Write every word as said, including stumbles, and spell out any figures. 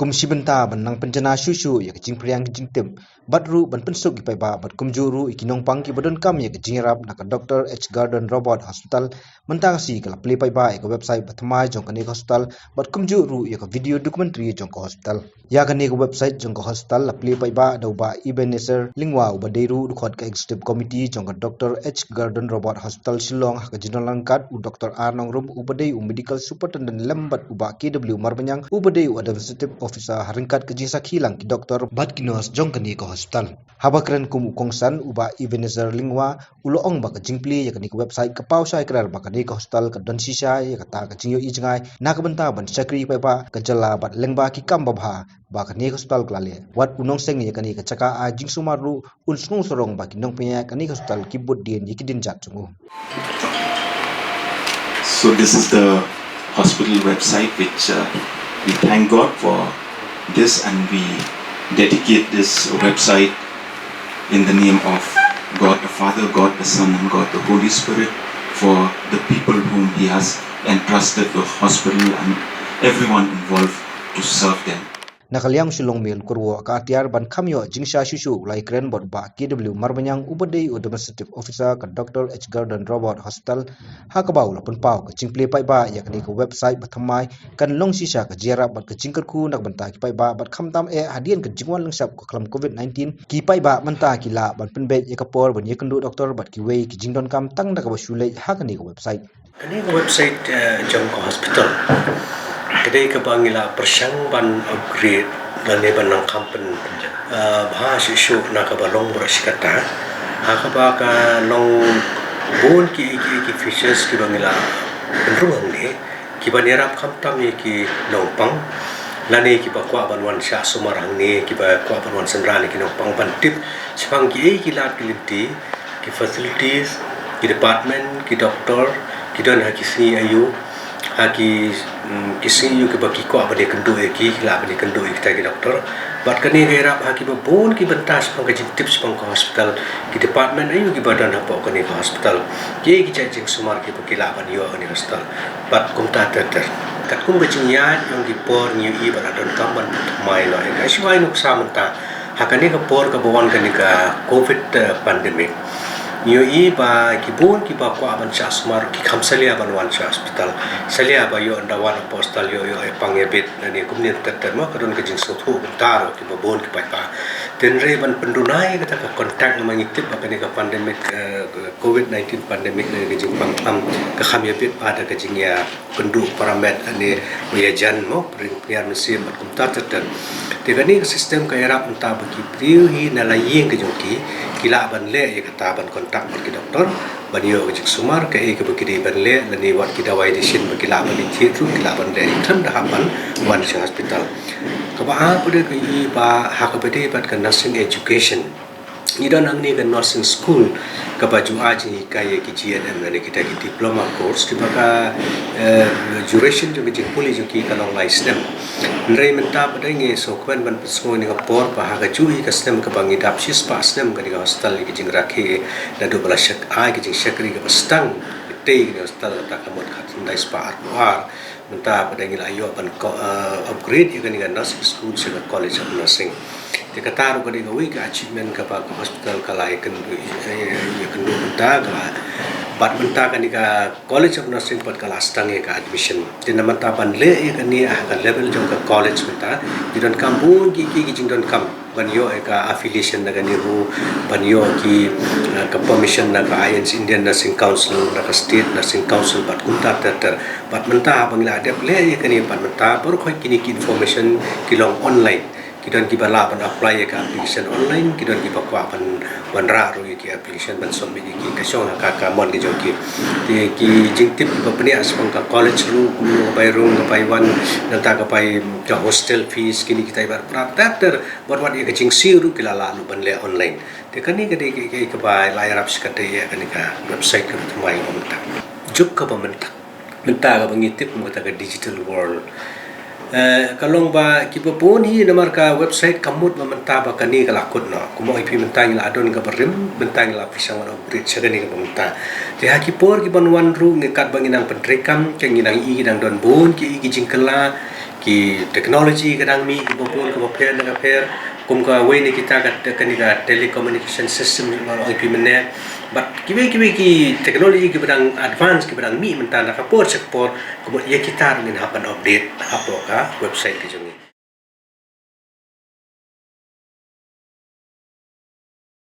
Kum shi bynta ban nang pynjanai shuh shuh ïa ka jingpyrshang ka jingtip, bad ruh ban pynsuk ïa ki paidbah bad kumjuh ruh ïa ki nongpang kiba donkam ïa ka jingïarap na ka Doctor H Gurdon Roberts Hospital, mynta ka sngi ka la plie paidbah ïa ka website bathymmai jong kane ka hospital bad kumjuh ruh ïa ka video documentary jong ka hospital. Ïa kane ka website jong ka hospital la plie paidbah da u Bah Ebenezer Lyngwa uba dei ruh u dkhot ka Executive Committee jong ka Doctor H Gurdon Roberts Hospital Shillong, ha ka jingdon lang kat u Doctor R Nongrum uba dei u Medical Superintendent lem bad u Bah K W Marbaniang uba dei u Administrative Officer, ha ryngkat ka jingsakhi lang ki doktor bad ki nurse jong kane ka hospital. Haba kren kum u kongsan, u Bah Ebenezer Lyngwa u la ong ba ka jingplie ïa kane ka website ka paw shai kren ba kane ka hospital ka don shisha ïa kata ka jingïohi jngai na ka bynta ban shakri paidbah ka jylla bad lyngba ki kam babha ba kane ka hospital ka la leh. Wat u nongseng ïa kane ka jaka ai jingsumar ruh un sngewsarong ba ki nongpynïaid kane ka hospital ki bud dien ïa ki dienjat jong u. So this is the hospital website which uh, we thank God for this, and we dedicate this website in the name of God the Father, God the Son, and God the Holy Spirit for the people whom He has entrusted the hospital and everyone involved to serve them. Na ka liang u Shillong Mail Kurwoh ka atiar ban kham ïoh jingshai shuh shuh, u la ïakren bad u Bah K W Marbaniang uba dei u Administrative Officer ka Doctor H Gurdon Roberts Hospital, ha kaba u la pynpaw ka jingplie paidbah ïa kane ka website bathymmai kan long shisha ka jingïarap bad ka jingkyrkhu na ka bynta ki paidbah bad khamtam eh hadien ka jingwan lyngshap ka khlam covid nineteen, ki paidbah mynta ki lah ban pynbeit ïa ka por ban ïakynduh doktor bad kiwei ki jingdonkam tang da kaba shu leit ha kane ka website. Kane ka website jong ka hospital ka dei kaba ngi la pyrshang ban upgrade lane ban nang kham pynbha shuh shuh na kaba long baroh shi katta, ha kaba ka long bun kiei kiei ki features kiba ngi la pynrung hangne kiban ïarap khamtam ïa ki nongpang lane kiba kwah ban wan shah sumar hangne, kiba kwah ban wan synran ïa ki nongpang ban tip shaphang kiei ki lad ki lynti, ki facilities, ki department, ki doktor ki don ha ki sngi aïu, ha ki ki sngi aïu kiba ki kwah ban ïakynduh ïa ki, ki lah ban ïakynduh ïa kita ki doktor. Bad kane ka ïarap ha kiba bun ki bynta shaphang ka jingtip shaphang ka hospital, ki department aïu kiba don hapoh kane ka hospital, kiei ki jait jingsumar kiba ki lah ban ïoh ha kane ka hospital bad kumta ter ter. Katkum ka jingïaid jong ki por ngi ïohi ba la donkam ban pynthymmai noh ïa ka, shuwa ïa nuksa mynta ha kane ka por kaba wan kane ka covid pandemic, ngi ïohi ba ki bun kiba kwah ban shah sumar ki kham salia ban wan sha hospital, salia ba ïoh ynda wan hapoh hospital ïoh ïoh ïa pang ïa bit lane kumne ter ter mo, ka don ka jingsngewthuh kumta ruh kiba bun ki paidbah. Te hynrei ban pynduna ïa kata ka contact, namar ngi tip ba kane ka pandemic, covid nineteen pandemic lane ka jingpang kham ka kham ïa bit bha da ka jingïa kynduh paramet lane ba ïajan mo, pynriah mynsiem bad kumta ter ter. Te kane ka system ka ïarap mynta ba ki briew hi na la ïing ka jong ki ki lah ban leh ïa kata ban contact bad ki doktor ban ïoh ka jingsumar kaei kaba ki dei ban leh lane wat ki dawai dashin ba ki lah ban leit thied ruh ki lah ban leh khlem da hap ban wan sha hospital. Kaba ar pat ka i ba ha kaba dei bad ka nursing education. Ngi don hangne ka nursing school kaba ju ai jinghikai ïa ki G N M lane kita ki diploma course kiba ka duration jong ka jingpule jong ki ka long lai snem. Hynrei mynta pat ngi sngewkmen ban pynsngew ïa ka por ba ha kajuh hi ka snem kaba ngi dap shispah snem kane ka hospital ïa ka jingrakhe naduh ba la shak ai ka jingshakri kaba stang. Katei kane ka hospital kata ka mut khatkhyndai spah arphew ar. Mynta pat ngi la ïoh ban upgrade ïa kane ka nursing school sha ka College of Nursing. Te kata ruh ka dei kawei ka achievement kaba ka hospital ka la ïakynduh mynta ka la, bad mynta kane ka College of Nursing pat ka la sdang ïa ka admission. Te na mynta ban leh ïa kane ha ka level jong ka college mynta ngi donkam bun kiei kiei ki jingdonkam ban ïoh ïa ka affiliation na kane ruh, ban ïoh ki ka permission na ka I N C, Indian Nursing Council, na ka State Nursing Council bad kumta ter ter. Bad mynta haba ngi la dep leh ïa kane bad mynta baroh kine ki information ki long online. Ki don kiba lah ban apply ïa ka application online, ki don kiba kwah ban wanrah ruh ïa ki application ban submit ïa ki ka shong ha ka mon ka jong ki. Te ki jingtip kiba pynïaid shaphang ka college ruh, kumno ka bai rung ka bai wan, nangta ka bai ka hostel fees, kine kita kiba pynrap ter ter. Bad wat ïa ka jingsiew ruh ki la lah ruh ban leh online. Te kane ka dei ka kaba la ïarap shikatdei ïa kane ka website kaba thymmai kaba mynta. Juk kaba mynta, mynta kaba ngi tip kum kata ka digital world. Ka long ba kiba bun hi namar ka website ka mut ba mynta ba kane ka la kut noh. Kumba ong ïa phi mynta ngi la don kaba rim, mynta ngi la pyrshang ban upgrade sha kane kaba mynta. Te ha ki por kiban wan ruh ngi katba ngi nang pyntreikam, ngi nang ïohi ki dang don bun kiei ki jingkylla, ki technology ka dang mih kiba bun kaba pher na ka pher, kum kawei na kita ka, kane ka telecommunication system ba long ïa phi mynne, bad kiwei kiwei ki technology kiba dang advance kiba dang mih mynta na ka por sha ka por, kumta ïa kita ruh ngin hap ban update hapoh ka website ka jong